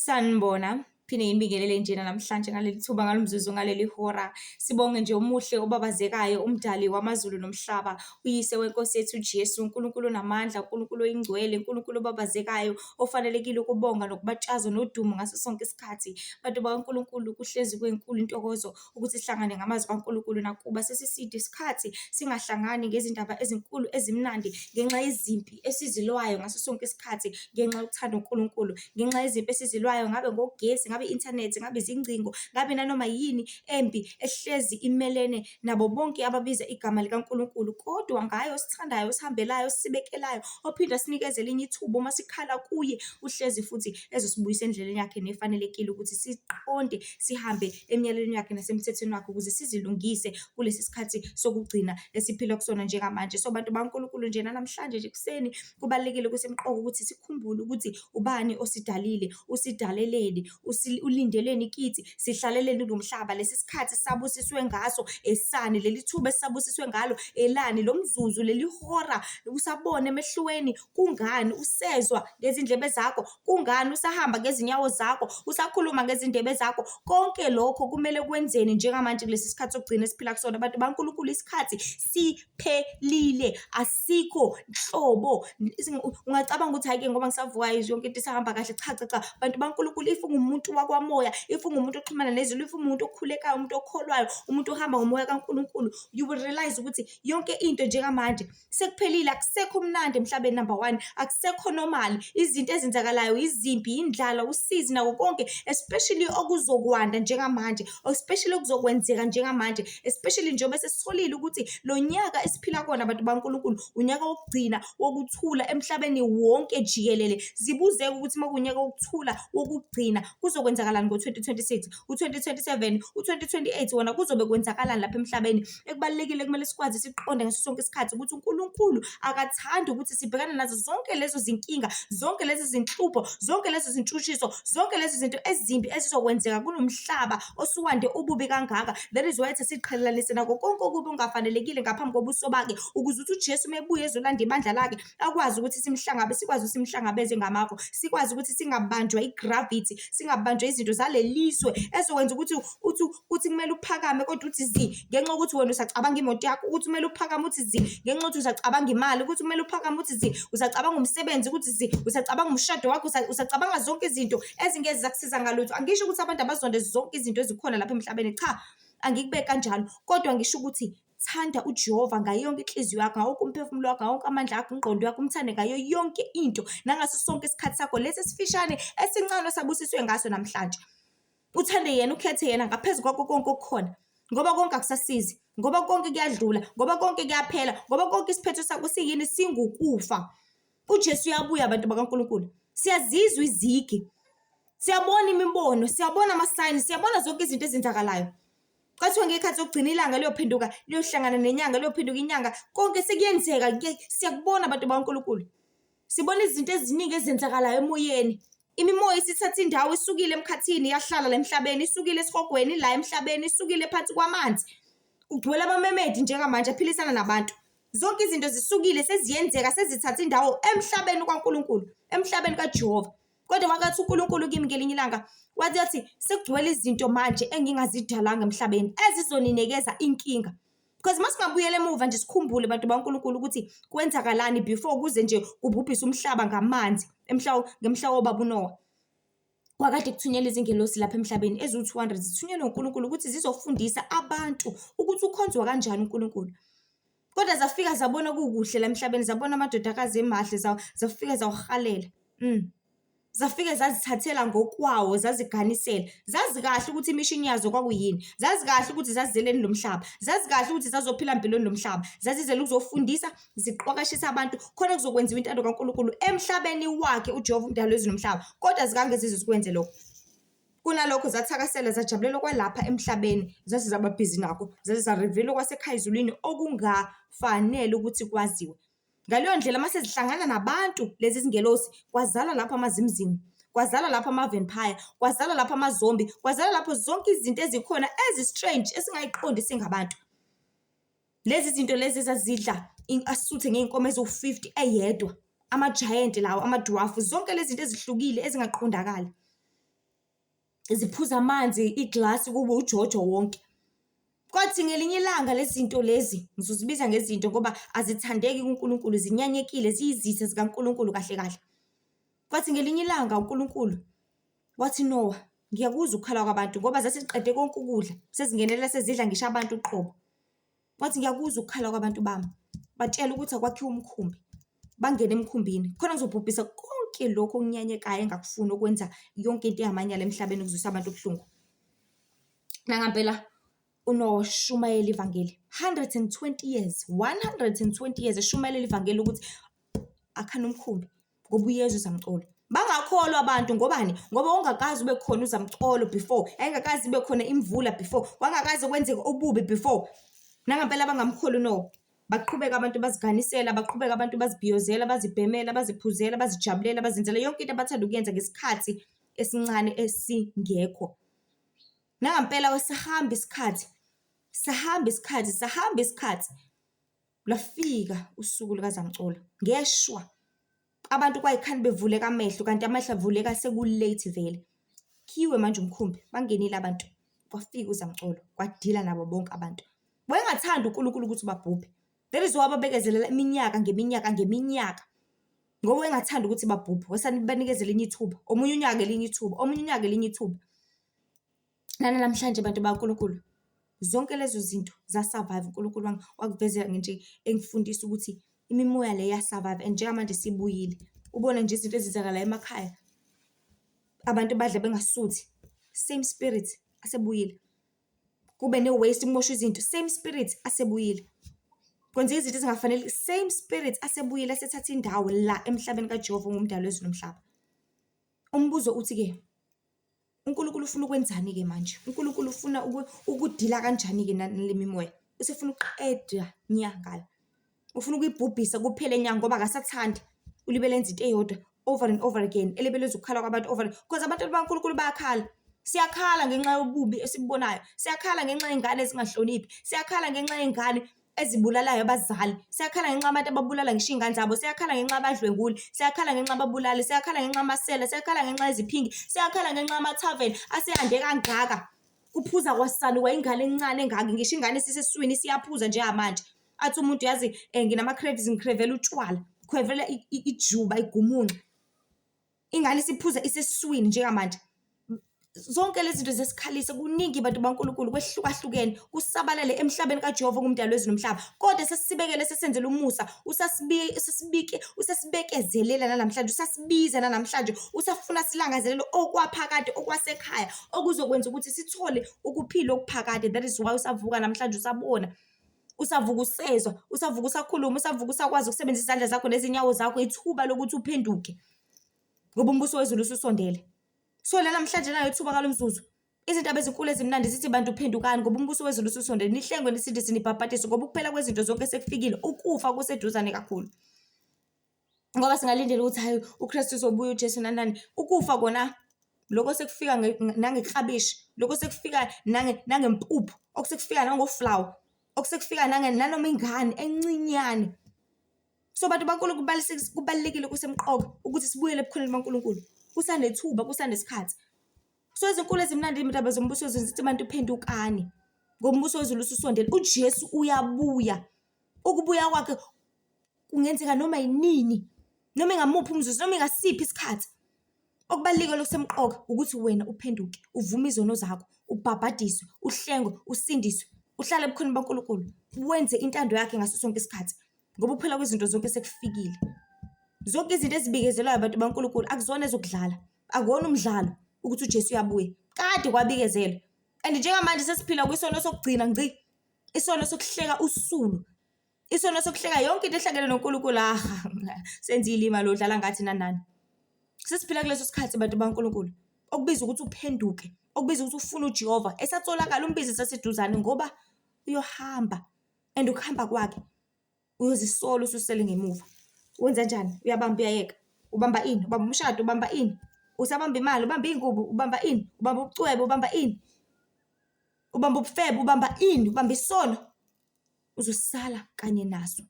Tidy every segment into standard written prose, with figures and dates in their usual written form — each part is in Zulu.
Sanibona, phinde nginibingelele njena namhlanje ngaleli thuba, ngalo mzuzu, ngaleli hora. Sibonge nje omuhle obabazekayo, umdali wamazulu nomhlaba, uyise wenkosi yethu uJesu, uNkulunkulu onamandla, uNkulunkulu oyingcwele, uNkulunkulu obabazekayo, ofanelekile ukubonga nokubatshazwa nodumo ngaso sonke isikhathi. Bantu bakaNkulunkulu, kuhlezi kuyinkulu intokozo ukuthi sihlangane ngamazwi kaNkulunkulu, nakuba sesiside isikhathi singahlangani ngezindaba ezinkulu ezimnandi ngenxa yezimpi esizilwayo ngaso sonke isikhathi, ngenxa yokuthanda uNkulunkulu, ngenxa yezimpi esizilwayo, ngabe ngogesi, ngabe i-inthanethi, ngabe izingcingo, ngabe nanoma yini embi ehlezi imelene nabo bonke ababiza igama likaNkulunkulu. Kodwa ngaye osithandayo, osihambelayo, osisibekelayo, ophinde asinikeze elinye ithuba uma sikhala kuye, uhlezi futhi ezosibuyisa endleleni yakhe nefanelekile ukuthi siqonde, sihambe emiyalelweni yakhe nasemthethweni wakhe ukuze sizilungise kulesi sikhathi sokugcina esiphila kusona njengamanje. So bantu bakaNkulunkulu, nje nanamhlanje nje ekuseni kubalulekile, kusemqoka ukuthi sikhumbule ukuthi ubani osidalile, usidaleleni, ulindeleni kithi, sihlaleleni kulo mhlaba, lesi sikhathi sabusiswe ngaso esani, leli thuba esisabusiswe ngalo elani, lo mzuzu, leli hora usabona emehlweni, kungani usezwa ngezindlebe zakho, kungani usahamba ngezinyawo zakho, usakhuluma ngezindebe zakho. Konke lokho kumele kwenzeni njengamanje kulesi sikhathi sokugcina esiphila kusona, bantu baNkulunkulu? Isikhathi siphelile, asikho nhlobo. Ungacabanga ukuthi hhayi-ke ngoba ngisavuka yonke into isahamba kahle. Cha cha cha, bantu baNkulunkulu, if ungumuntu wakwamoya, if ungumuntu oxhumana nezulu, if ungumuntu okhulekayo, umuntu okholwayo, umuntu ohamba ngomoya kaNkulunkulu, you will realize ukuthi yonke into njengamanje sekuphelile. Akusekho mnandi emhlabeni, number one, akusekho normal. Izinto ezenzakalayo, izimpi, indlala, usizi, nako konke, especially okuzokwanda njengamanje, especially okuzokwenzeka njengamanje, especially njengoba sesitholile ukuthi lo nyaka esiphila kona, bantu baNkulunkulu, unyaka wokugcina wokuthula emhlabeni wonke jikelele. Zibuzeke ukuthi uma kuwunyaka wokuthula wokugcina, kuzokwenzakalani ngo-2026, u-2027, u-2028 wona kuzobe kwenzakalani lapha emhlabeni? Ekubalulekile, kumele sikwazi, siqonde ngaso sonke isikhathi ukuthi uNkulunkulu akathandi ukuthi sibhekane nazo zonke lezo zinkinga, zonke lezi zinhlupho, zonke lezi zintshutshiso, zonke lezi zinto ezimbi ezizokwenzeka kulo mhlaba osuwande ububi kangaka. That is why ethi siqhelelanise nako konke okubi okungafanelekile ngaphambi kobuso bakhe, ukuze ukuthi uJesu uma ebuya ezolanda ibandla lakhe, akwazi ukuthi simhlangabe, sikwazi ukuthi simhlangabeze ngamakho, sikwazi ukuthi singabanjwa i-gravity, singabanjwa izinto zalelizwe ezokwenza ukuthi uthi kuthi kumele uphakame kodwa uthi zi ngenxa yokuthi wena usacabanga imoto yakho, ukuthi kumele uphakame uthi zi ngenxa yokuthi usacabanga imali, ukuthi kumele uphakame uthi zi usacabanga umsebenzi, ukuthi zi usacabanga umshado wakho, usacabanga zonke izinto ezingeze zakusiza ngalutho. Angisho ukuthi abantu abazonde zonke izinto ezikhona lapha emhlabeni, cha, angikubeki kanjalo, kodwa ngisho ukuthi thanda uJehova ngayo yonke inhliziyo yakho, ngawo wonke umphefumulo wakho, ngawo wonke amandla akho, ingqondo yakho, umthande ngayo yonke into nangaso sonke isikhathi sakho lesi esifishane esincane osabusiswe ngaso namhlanje. Uthande yena, ukhethe yena ngaphezu kwakho konke okukhona, ngoba konke akusasizi, ngoba konke kuyadlula, ngoba konke kuyaphela, ngoba konke isiphetho sakho siyini? Singukufa. UJesu uyabuya, abantu bakaNkulunkulu. Siyazizwa izigi, siyabona imibono, siyabona amasayini, siyabona zonke izinto ezenzakalayo. Kwathiwa ngekhathi sokugcina ilanga liyophenduka liyohlangana nenyanga, liyophenduka inyanga. Konke sekuyenzeka, siyakubona, abantu bakaNkulunkulu. Sibona izinto eziningi ezenzakalayo emoyeni. Imimoya isithatha indawo, isukile emkhathini yahlala la emhlabeni, isukile esihogweni la emhlabeni, isukile phansi kwamanzi. Kugcwele amamemedi njengamanje aphilisana nabantu. Zonke izinto zisukile, seziyenzeka, sezithatha indawo emhlabeni kaNkulunkulu, emhlabeni kaJehova. Kodwa wakathi uNkulunkulu kimi ngelinye ilanga, wathi yathi sekugcwele izinto manje engingazidalanga emhlabeni ezizoninikeza inkinga. Because masingabuyela emuva nje, sikhumbule, bantu baNkulunkulu, ukuthi kwenzakalani before kuze nje kubhubhise umhlaba ngamanzi ngemhla wobaba uNoah. Kwakade kuthunyelwa izingelosi lapha emhlabeni eziwu-200, zithunyelwe uNkulunkulu ukuthi zizofundisa abantu ukuthi ukhonzwa kanjani uNkulunkulu. Kodwa zafika zabona kukuhle la emhlabeni, zabona amadodakazi emahle, zafika zawuhalela. Zafike zazithathela ngokwawo, zaziganisela. Zazi kahle ukuthi imishini yazo kwakuyini. Zazi kahle ukuthi zazizeleni lo mhlaba. Zazi kahle ukuthi zazophila mpilweni lo mhlaba. Zazizele ukuzofundisa, ziqwakashisa abantu khona kuzokwenziwa intando kaNkulunkulu emhlabeni wakhe uJehova umdali wezulu nomhlaba. Kodwa zikange zize zikwenze lokho. Kunalokho zathakasela, zajabulela kwalapha emhlabeni, zaze zaba busy nakho, zaze za-reveal-a okwasekhaya ezulwini okungafanele ukuthi kwaziwe. Ngaleyo ndlela uma sezihlangana nabantu lezi zingelosi, kwazalwa lapho amazimzimu, kwazalwa lapho ama-vampire, kwazalwa lapho ama-zombie, kwazalwa lapho zonke izinto ezikhona ezi-strange esingayiqondi singabantu. Lezi zinto lezi ezazidla asuthe ngey'nkomo eziwu-50 eyedwa, ama-giant lawo, ama-dwarf, zonke lezi zinto ezihlukile ezingaqondakali. Ziphuza amanzi iglasi kube ujojo wonke. Kwathi ngelinye ilanga lezi zinto lezi, ngizozibiza ngezinto ngoba azithandeki kuNkulunkulu, zinyanyekile, ziyizitha zikaNkulunkulu kahle kahle. Kwathi ngelinye ilanga uNkulunkulu wathi Noah, ngiyakuzwa ukukhala kwabantu ngoba zasiqede konke ukudla, sezingenelela sezidla ngisho abantu uqobo. Wathi ngiyakuzwa ukukhala kwabantu bami, batshela ukuthi akwakhiwe umkhumbi, bangene emkhumbini khona ngizobhubhisa konke lokhu okunyanyekayo engakufuni okwenza yonke into engamanyala emhlabeni okuzwisa abantu ubuhlungu. Nangampela uNowa washumayela ivangeli 120 years, 120 years eshumayela ivangeli ukuthi akhani umkhumbi ngoba uyeza uzamcolo. Bangakholwa abantu ngobani? Ngoba ungakaze ube khona uzamcolo before, yayingakaze ibe khona imvula before, kwangakaze kwenzeke ububi before. Nangampela bangamkholi uNowa. Baqhubeka abantu baziganisela, baqhubeka abantu bazibhiyozela, bazibhemela, baziphuzela, bazijabulela, bazenzela yonke into abathanda ukuyenza ngesikhathi esincane esingekho. Nangampela sahamba isikhathi, sahamba isikhathi, sahamba isikhathi. Lwafika usuku lukazamcolo. Ngeshwa abantu kwayikhani bevuleka amehlo kanti amehlo avuleka seku-late vele. Khiwe manje umkhumbi, bangenile abantu. Kwafika uzamcolo, kwadila nabo bonke abantu. Wayengathandi uNkulunkulu ukuthi babhubhe. That is why wababekezelela iminyaka ngeminyaka ngeminyaka. Ngoba wayengathandi ukuthi babhubhe. Wasebanikezela elinye ithuba, omunye unyaka elinye ithuba, omunye unyaka elinye ithuba. Nanamhlanje bantu bakaNkulunkulu, zonke lezo zinto za-survive. uNkulunkulu wakuvezela nje engifundisa ukuthi imimoya le ya-survive and njengamanje sibuyile. Ubone nje izinto ezenzakalayo emakhaya, abantu badla bengasuthi, same spirit asebuyile. Kube ne-waste kumoshwe izinto, same spirit asebuyile. Kwenzeka izinto ezingafanele, same spirit asebuyile asethatha indawo la emhlabeni kaJehova ongumdali wezulu nomhlaba. Umbuzo uthi-ke, uNkulunkulu ufuna ukwenzani-ke manje? uNkulunkulu ufuna ukudila kanjani-ke nale mimoya? Usefuna ukuqeda nya ngayo. Ufuna ukuyibhubhisa kuphele nya ngoba akasathandi. Ulibele enza into eyodwa over and over again, elibele ezwa ukukhala kwabantu over, because abantu bakaNkulunkulu bayakhala. Siyakhala ngenxa yobubi esibubonayo. Siyakhala ngenxa yey'ngane ezingahloniphi. Siyakhala ngenxa yey'ngane ezibulalayo abazali. Siyakhala ngenxa yabantu ababulala ngisho iy'ngane zabo. Siyakhala ngenxa yabadlwenguli. Siyakhala ngenxa yababulali. Siyakhala ngenxa yamasela. Siyakhala ngenxa yeziphingi. Siyakhala ngenxa yamathaveni aseyande kangaka. Kuphuza kwasani kwayingane encane engaka, ngisho ingane isisesiswini isiyaphuza njengamanje. Athi umuntu yazi nginama-craves, ngi-crave-ela utshwala, ngi-crave-ela ijuba, igumunxa. Ingane isiphuza isesiswini njengamanje. Zonke lezi zinto ziyasikhalisa, kuningi bantu baNkulunkulu, kwehlukahlukene, kusabalele emhlabeni kaJehova ongumdali wezulu nomhlaba. Kodwa sesibekele sesenzele umusa, usasibike, usasibekezelela nanamhlanje, usasibiza nanamhlanje, usafuna silangazelele okwaphakade, okwasekhaya, okuzokwenza ukuthi sithole ukuphila okuphakade. That is why usavuka namhlanje, usabona, usavuka usezwa, usavuka usakhuluma, usavuka usakwazi ukusebenzisa izandla zakho nezinyawo zakho, ithuba lokuthi uphenduke, ngoba umbuso wezulu ususondele. So la namhlanje nayo ithuba ngalo mzuzu. Izindaba ezinkulu ezimnandi zithi bantu phendukani ngoba umbuso wezulu ususondele, nihlengwe nisindiswe nibhabhadiswe ngoba ukuphela kwezinto zonke sekufikile, ukufa kuseduzane kakhulu. Ngoba singalindela ukuthi hhayi uKristu uzobuya uJesu nani nani, ukufa kona lokho sekufika nangeklabishi, lokho sekufika nangempuphu, okusekufika nangoflawa, okusekufika nanoma ingane encinyane. So bantu baNkulunkulu kubalulekile kusemqoka ukuthi sibuyele ebukhoneni baNkulunkulu. Kusanethuba, kusanesikhathi. So izinkulu ezimnandi izindaba zombuso wezulu zithi bantu phendukani ngoba umbuso wezulu ususondele. UJesu uyabuya. Ukubuya kwakhe kungenzeka noma yinini, noma ingamuphi umzuzu, noma ingasiphi isikhathi. Okubalulekile okusemqoka ukuthi wena uphenduke, uvume izono zakho, ubhabhadiswe, uhlengwe, usindiswe, uhlale ebukhoneni baNkulunkulu, wenze intando yakhe ngaso sonke isikhathi. Ngoba ukuphela kwezinto zonke sekufikile. Zonke izinto ezibikezelwayo abantu baNkulunkulu akuzona ezokudlala, akuwona umdlalo ukuthi uJesu uyabuya. Kade kwabikezelwa. And njengamanje sesiphila kwisono sokugcina ngci. Isono sokuhleka usulu. Isono sokuhleka yonke into ehlangene noNkulunkulu. Ah, senza ilima lo dlala ngathi nani nani. Sesiphila kuleso sikhathi bantu baNkulunkulu okubiza ukuthi uphenduke, okubiza ukuthi ufune uJehova esatholakala umbize esaseduzane ngoba uyohamba and ukuhamba kwakhe uyozisola ususele ngemuva. Wenza njani? Uyabamba uyayeka. Ubamba ini? Ubamba umshado, ubamba ini? Usabamba imali, ubamba iy'ngubo, ubamba ini? Ubamba ubucwebe, ubamba ini? Ubamba ubufebe, ubamba ini? Ubamba isono. Uzosala kanye naso.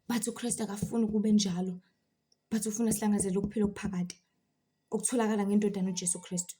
But uKristu akafuni kube njalo. But ufuna sihlangazele ukuphila okuphakade okutholakala ngendodana uJesu Kristu.